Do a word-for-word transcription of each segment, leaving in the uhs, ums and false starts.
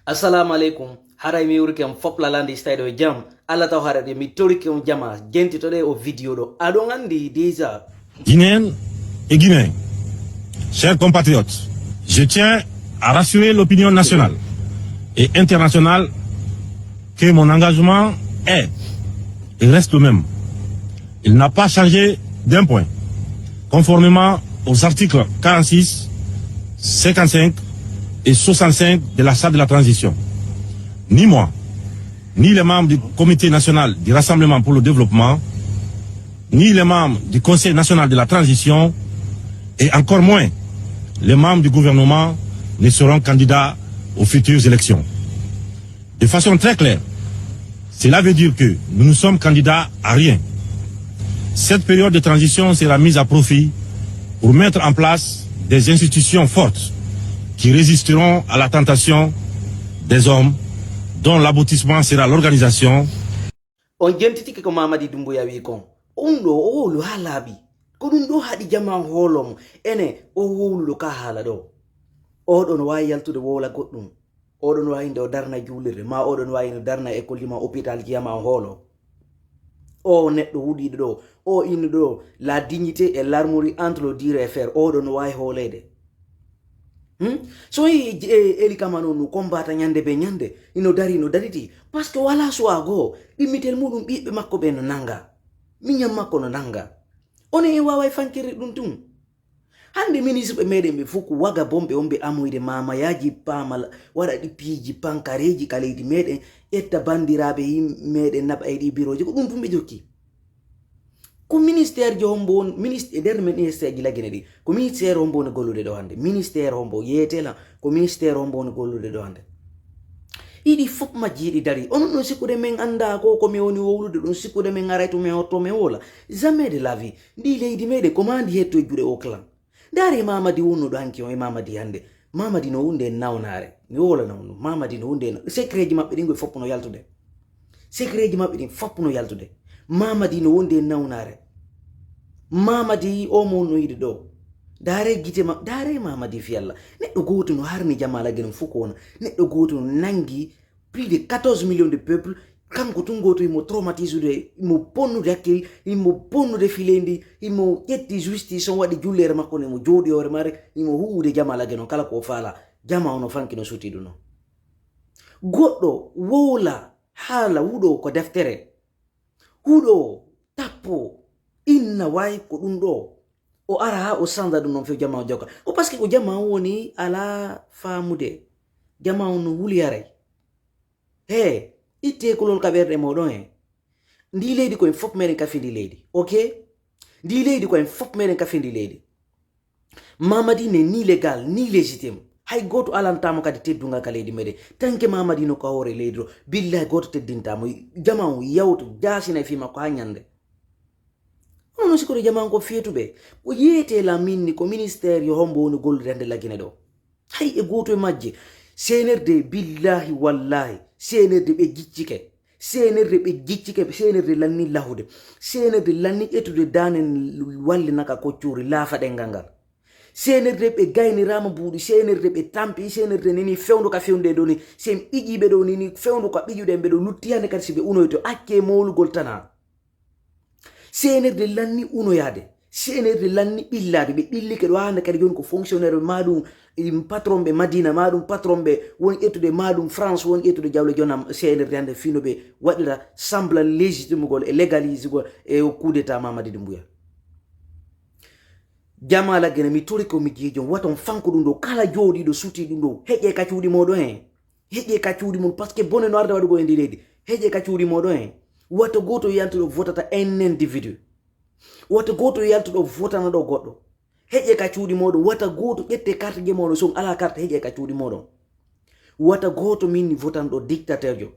Assalamu alaikum. Haray mi wurike on fop lalande istayɗo e jam. Allah taw haray ɗe mi torike on jama. Jentitoɗe o video ɗo. Aɗon andi déjà. Guinéennes et Guinéens, chers compatriotes, je tiens à rassurer l'opinion nationale et internationale que mon engagement est et reste le même. Il n'a pas changé d'un point, conformément aux articles quarante-six, cinquante-cinq et soixante-cinq de la Charte de la transition. Ni moi, ni les membres du Comité national du rassemblement pour le développement, ni les membres du Conseil national de la transition, et encore moins les membres du gouvernement ne seront candidats aux futures élections. De façon très claire, cela veut dire que nous ne sommes candidats à rien. Cette période de transition sera mise à profit pour mettre en place des institutions fortes qui résisteront à la tentation des hommes dont l'aboutissement sera l'organisation. On jentitike ko Mamadi Doumbouya wi kon. On ɗo o wowlu ha laaɓi. Ko ɗum ɗo haɗi jama on hoolo mo. Ene o wowluɗo ka haala ɗo. Oɗo no wawi yaltude wowla goɗɗum. Oɗo no wawi nde o darna juulirde, ma oɗo no wawi no darna école ji ma hôpital ji yama on hoolo. O neɗɗo wuɗiɗo ɗo, o innuɗo ɗo, la dignité et l'armure entre le dur et fer, oɗo no wawi hoolede. Hmm? So yi e, Eli Kama noon no combattre ñande be ñande, ino dari, ino dariti. Parce que wala choix goo, ɗimmitel muɗum ɓiɓɓe makko ɓe no nanga. Miñam makko no nanga. Onon en waway fankirde ɗum tun. Hande ministre ɓe meɗen ɓe fof ko waga bomɓe on ɓe amoyde mamayaji pamal, waɗa ɗi piiji pankareji ka leydi meɗen, ƴetta bandiraɓe yim-, meɗen naɓa e ɗi biroji, ko ɗum tun ɓe jokki. Ko ministère ji hombo won, minis-, e nder ministère ji Lagine ɗi, ko ministère hombo woni gollude ɗo hannde? Ministère hombo, yeetela, ko ministère hombo woni gollude ɗo hannde? Iɗi fof majji iɗi dari. Onon ɗon sikkude men annda ko, ko mi woni wowlude ɗum, sikkude men aray to men hotto men wola. Jamais de la vie. Ndi leydi meɗen, ko ma ndi hetto e juuɗe o clan. Ndaare Mamadi wonno ɗo hanki on e Mamadi hannde. Mamadi no wonde e nawnaare. Mi wolana on ɗum. Mamadi no wonde e na-, secret ji maɓɓe ɗin koye fof no yaltude. Secret ji maɓɓe ɗin fof no yaltude. Mamadi no wonde e nawnaare. Mamadi o mo wonno yiɗi ɗo. Ndaare gite ma-, ndaare Mamadi fi Allah. Neɗɗo gooto no harni Jamala Geno fof ko wona. Neɗɗo gooto no nangi plus de quatorze millions de peuple. Kanko tun gooto himo traumatisude, himo bonnude hakkil, himo bonnude filendi, himo ƴetti justice on waɗi jullere makko ne mo jooɗi hoore mare, himo huwude Jamala Geno kala ko o faala. Jama ono fanki no suti ɗum non. Goɗɗo wowla haala huɗo ko deftere. Huɗo tappo inna way ko ɗum ɗo. O ara ha o sanda ɗum non few jama o jokka. Ko parce que ko jama on woni ala faamude. Jama on no wuli haray. He, itte kulol ka ɓerɗe moɗon he. Ndi leydi ko en fof meɗen kafi ndi leydi. Ok? Ndi leydi ko en fof meɗen kafi ndi leydi. Mamadi ne ni légal, ni légitime. Hay gooto alantamo kadi teddungal ka leydi meɗen. Tanke Mamadi no ka hoore leydi ɗo, billahi gooto teddintamo. Jama on yawto, jaasina e fi makko ha ñande. Onon sikkude jama on ko feetuɓe. Ko yeete la min ni ko ministère yo hombo woni gollude hannde Lagine ɗo. Hay e gooto e majje. C N R D, billahi wallahi. C N R D ɓe jiccike. C N R D ɓe jiccike, C N R D lanni lahude. C N R D lanni ƴettude daane walli naka koccuri laafa ɗengal ngal. C N R D ɓe gaynirama buuɗi, C N R D ɓe tampi, C N R D nini fewndo ka fewnde ɗo ni. Sen ɓiƴiɓe ɗo nini fewndo ka ɓiƴuɗen ɓe ɗo lutti hannde kadi si ɓe unoyto acce mowlugol tana. C N R D lanni unoyaade. C N R D lanni ɓillaade. Ɓe ɓillike ɗo hannde kadi jooni ko fonctionnaire ɓe, maɗum, em, patron ɓe Madina, maɗum patron ɓe woni ƴettude, maɗum France woni ƴettude jawle jonam C N R D hannde fino ɓe waɗira semblant légitimugol e légalisugol e o coup d'état Mamadi Doumbouya. Jama Lagine, mi tori ko mi jiijo, waton fanko ɗum ɗo, kala jooɗiɗo suti ɗum ɗo, heƴe ka cuuɗi moɗon he. Heƴe ka cuuɗi mon, parce que bone no arde waɗugol e ndi leydi. Heƴe ka cuuɗi moɗon he. Wata gooto yaltuɗo votata un individu. Wata gooto yaltuɗo votana ɗo goɗɗo. Heƴe ka cuuɗi moɗon. Wata gooto ƴette carte ji moɗon. Son ala carte, heƴe ka cuuɗi moɗon. Wata gooto min votanɗo dictateur jo.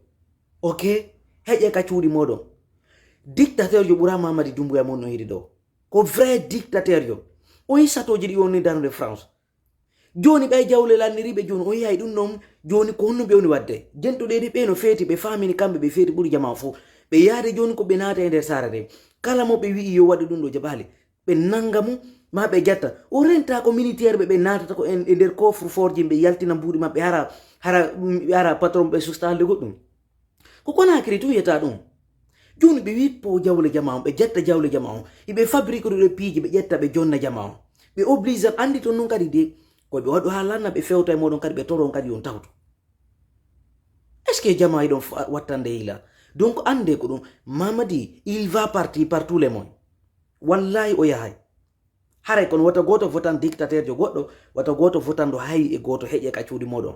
Ok? Heƴe ka cuuɗi moɗon. Dictateur jo ɓura Mamadi Doumbouya mon no yiɗi ɗo. Ko vrai dictateur jo. O yi satoji ɗi wonni darude France. Jooni ɓay jawle lanniriiɓe jooni, o yahay ɗum noon. Jooni ko honno ɓe woni waɗde? Jentuɗeede ɓe no feeti, ɓe faamini kamɓe ɓe feeti ɓuri jamaa fof. Ɓe yahde jooni ko ɓe naata e nder saare nde. Kala mo ɓe wi'i yo waɗu ɗum ɗo jaɓaali. Ɓe nannga mo, ma ɓe jatta. O renta ko militaire ɓe, ɓe naatata ko en, e nder coffre-fort ji, ɓe yaltina mbuuɗi maɓɓe hara Hara, mm, ara patron ɓe susta haalde goɗɗum. Ko Conakry tun wiyata ɗum. Jooni ɓe wippo jawle jama on, ɓe jetta jawle jama on. Hiɓe fabrique ɗo piiji, ɓe ƴetta, ɓe jonna jama on. Ɓe oblige an, anndi ton nun kadi de, ko ɓe waɗu haa lanna, ɓe fewta e moɗon kadi, ɓe toro on kadi on tawto. Est-ce que jama yiɗon fa-, wattande yila? Donc, annde ko ɗum, Mamadi, il va partir par tous les moyens. Wallahi, o yahay. Haray kono wata gooto votan dictateur jo goɗɗo, wata gooto votan ɗo hay e gooto heƴe ka cuuɗi moɗon.